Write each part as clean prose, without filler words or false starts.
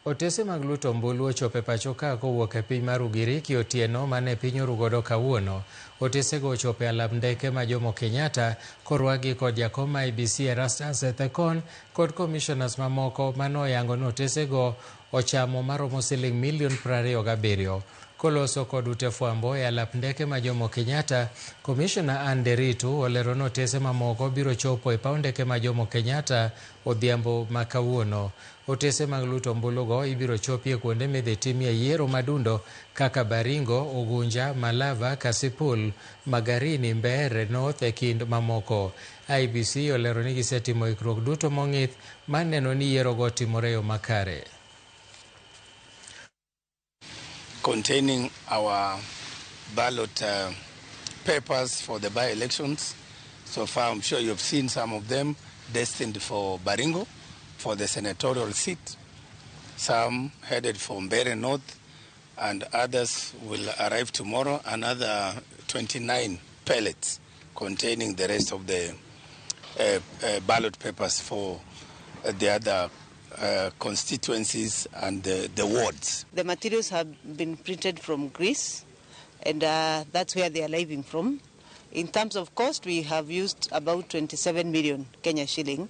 Otese mag luto ombulu ochopo e pacho ka kowuok e piny mar Ugiriki otieno mane piny orugodo kawuono. Otesego ochopo e alap ndeke ma Jomo Kenyatta korwakgi kod jakom IEBC Erastus Ethekon kod commissioners mamoko mane oyango ni otesego ochamo maromo siling milion 27. Koloso kod ute fwambo e alap ndeke ma Jomo Kenyatta, Commissioner Anne Nderitu olero ni otese mamoko biro chopo e paw ndeke ma Jomo Kenyatta odhiambo ma kawuono. Otese mag luto ombulugo ibiro chopie kuonde midhi timie yiero madundo kaka Baringo, Ugunja, Malava, Kasipul, Magarini, Mbeere North e kind mamoko. IEBC olero ni gisetimo ikruok duto mong'ith mar neno ni yierogo timore e yo makare. Containing our ballot papers for the by-elections. So far, I'm sure you've seen some of them destined for Baringo, for the senatorial seat, some headed for Mbeere North, and others will arrive tomorrow, another 29 pallets containing the rest of the ballot papers for the other constituencies and the wards. The materials have been printed from Greece, and that's where they are arriving from. In terms of cost, we have used about 27 million Kenya shilling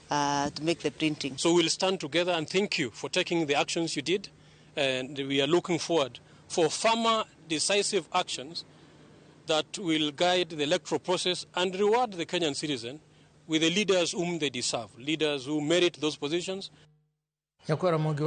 to make the printing. So we'll stand together and thank you for taking the actions you did, and we are looking forward for firmer, decisive actions that will guide the electoral process and reward the Kenyan citizen with the leaders whom they deserve, leaders who merit those positions. Nyakwara Mogi.